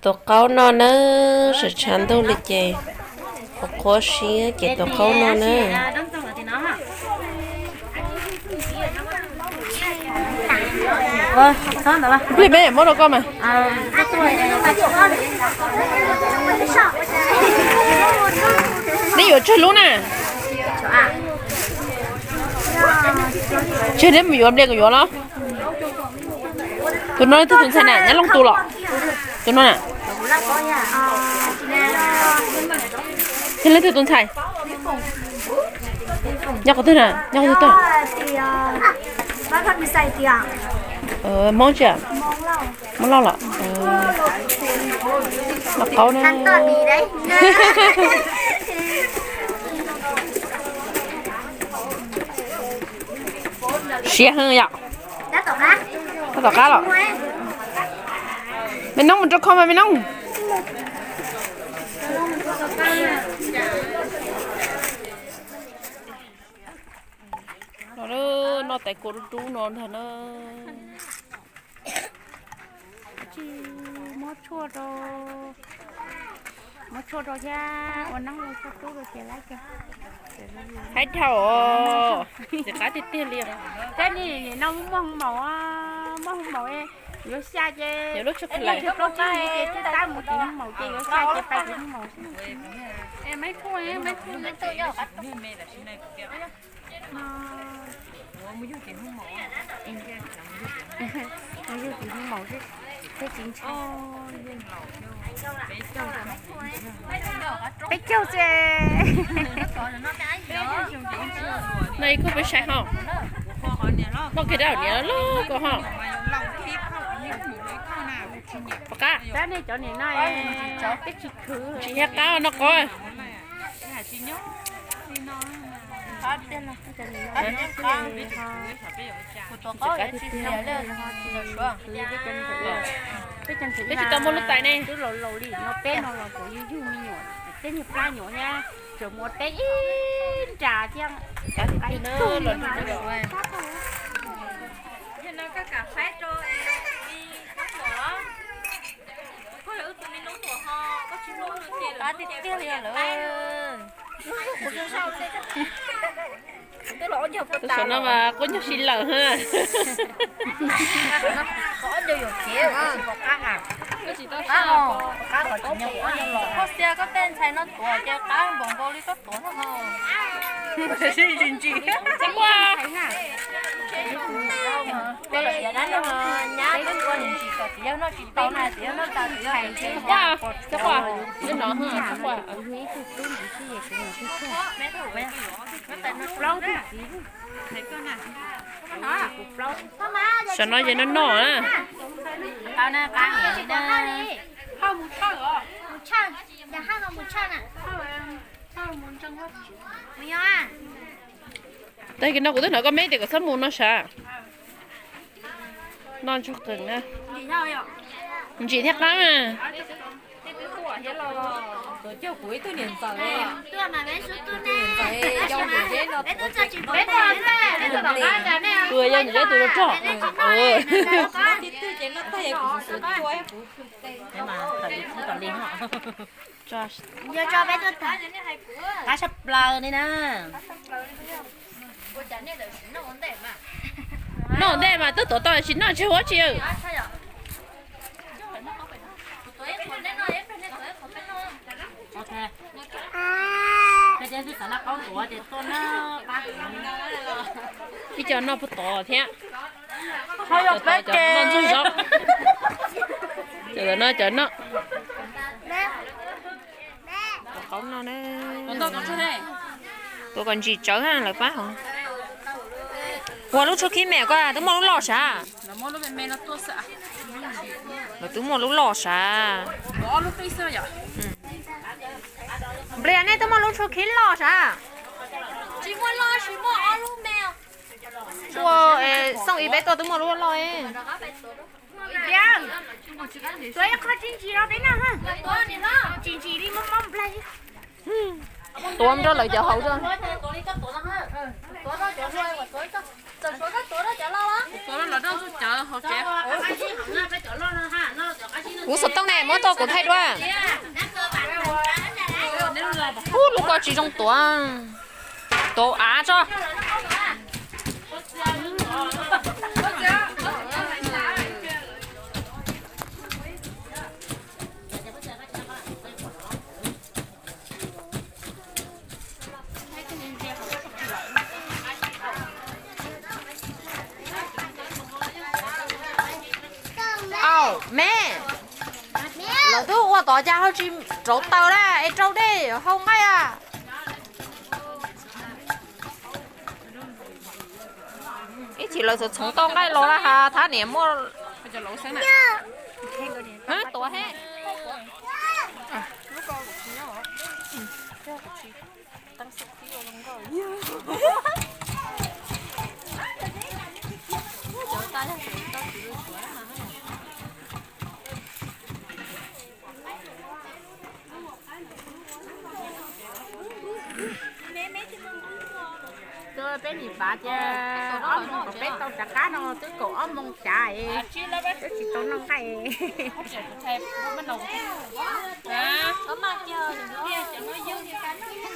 Tuav qaub no na, sawv tshav ntuj li ces qhuav qhuav siab ces tuav qaub no na. Ib pliag peb muab rau koj mas. Neb yuav tsawg lub na? Tsawg neb mus yuav nplias kuv yuav los? Tus no leej twg tus ntxhais na, nyab Looj tus los? Tus no na. Yog leej twg tus ntxhais? Nyob qhov twg na? Nyob qhov twg tuaj? Hmoob tsi? Hmoob Lauj los? Noj qaub na. Siab heev yom. Tab tom qab los. Me Noob mus rau kho mas me Noob. Noj tais kua dub dub no ntag na. Tsis muab tshuaj rau, muab tshuaj rau thiab ua neeb ua tshuaj rau ces lawv haib dhau. Txiv qab tiag tiag li. Thiab nim no muaj hoo maum, muaj hoo maum, yuav xya ces, yuav lub tsheb plaub ces twb tab mus tim hoo maum ces yuav xya ces pais tim hoo maum. Yug tim hoo maum thiab tsis ntshai. Peb caug xwb. No ib khub peb saib ho. Noj kiag rau niam loj ko ho. Pom qab. Tsis thiab qab no qov. Peb tsis tau muaj lub tais ne. Peb no los kuv yug yug me nyuam, peb niag plab nyuam thiab, tseem mus ua teb ib nra thiab. Tus saum no mas quab ncaug si lawm ha. Koj tsis tau, koj tsis tau, koj tej ntxhais no tuav ces qab npaum nkaus li koj tuav no. Tsis ntsim. Nyab peb ua ntsim kom txiv yawg noj tsis tau na, txiv yawg noj tau txiv yawg. Saum no ces no noj na. Tag kis no kuv twb hnov koj me tias kom txhob mus no sav. Noj ntsuag qees na. Ntsim thiab qab mas. Tus yog ntsim zeb tus rog. Qab tshaj plaws li na. Noj ntej mas twb tuav tau tsis noj tsis huab tsis. Ib co noj puag tod thiab. Noj ntxuag zog. Cov no cov noj. Qaub no na. Tuav kom ntsim tsawv lawv pab hov. Ua lub tshuab khib me koj twb muaj lub loj sav. Lawv twb muaj lub loj sav. Nplia nej twb muaj lub tshuab khib loj sav. Ua xooj ib peb tuaj twb muaj lub loj. Tuav ib qho tsis ntsim los peb noj, tsis ntsim li mob mob nplaig. Tuav nrog lawv cov hauv tso. Kuv xov tooj ne, muab tuaj kuv thaij dua. Ub, lub ko tsis zoo tuav. Tuav av tso. Au me, lawv twb ua tod cas ho tsis rauv taws na, es rau dej hau nqaij a. Ib chim lawv txhoov tau nqaij los na has thab niam muaj. Tuav he. Peb nim pav tias ob moos kom peb tau rov qab no twb kaum ob moos xyav, twb tsis tau noj nqaij.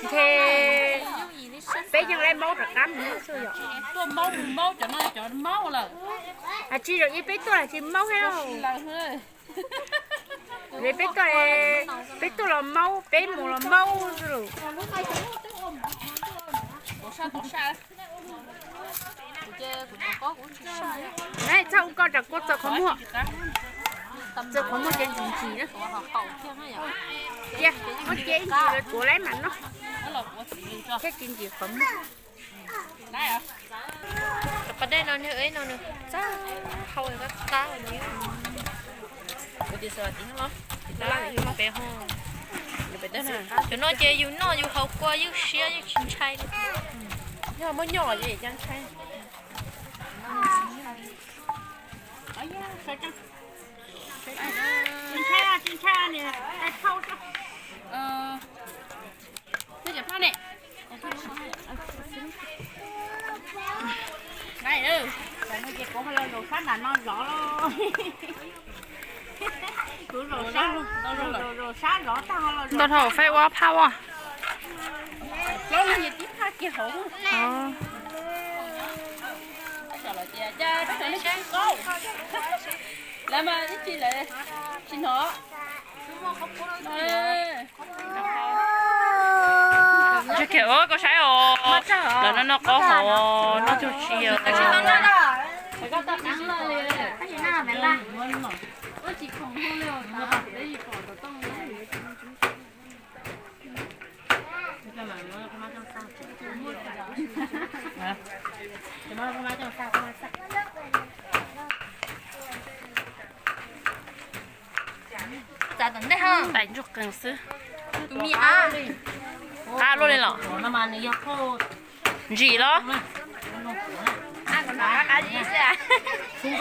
Ntshe peb yeej laib maub rov qab mus xwb yom. Tuaj maub mus maub cov no cov maub lawm. Tsis zoo ib peb tuaj tsis maub thiab. Peb tuaj, peb tuaj los maub, peb mus los maub xwb lauj. Txhob ua koj rau kuv txog qhov muag, txog qhov muag ces ntsim ntsim na. Cia, muab cia ib ntsis lawv tuav lawm mas noj, thiab cia ntsis qhov muag. Cov pas dej no niag no nws txawj hau qab qab li. Cov no ces yus noj yus haus kua ywj siab yeej tsis ntshai li. Yog muab nyoj ces ntshai. Tsis ntshai, tsis ntshai, niam, thauj. Kuv zaum sab nram no zov los, kuv zaum sab zov tag los. Ntau dhau faib ua phaj ua. Plaub leeg ces tib phaj kiag hauv. Lawv mas ib tsis lawv tsis hnov. Koj saib os, lawv no noj qaub hauv, noj cuag tsi os. Tais ntsuag qees xwb. Qab luaj li los? Ntsim los? Tsaug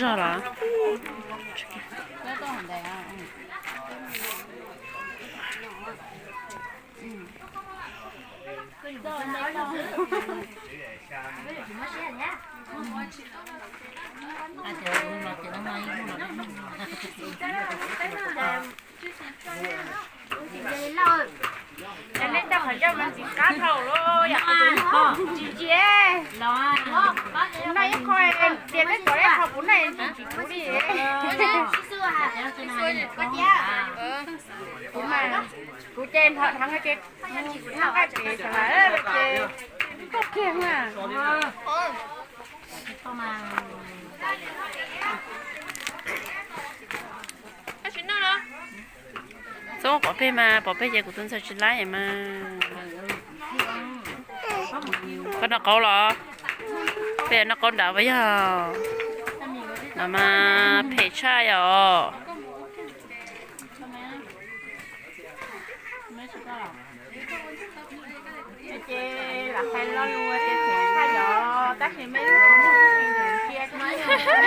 zog los? Ces nej coj qhov ncauj no ntxiv qab dhau lawm yom. Tsis ntsia, noj ib qho, tias peb tuav ib qho kuv noj ntsis kuv li. Kuv mas, kuv ces nrog dheev ces noj nqaij pem xwb ces koj kiag na. Txhob pov peg mas, pov peg ces kuv tus ntxhais tsis laib mas. Koj noj qaub los? Peb noj qaub nrad puas yog? No mas phem tshaj yom. Ces lam hais lo lus ces txim tshaj yom, tab sis meb lub qhov muag twb tsis ntsia koj.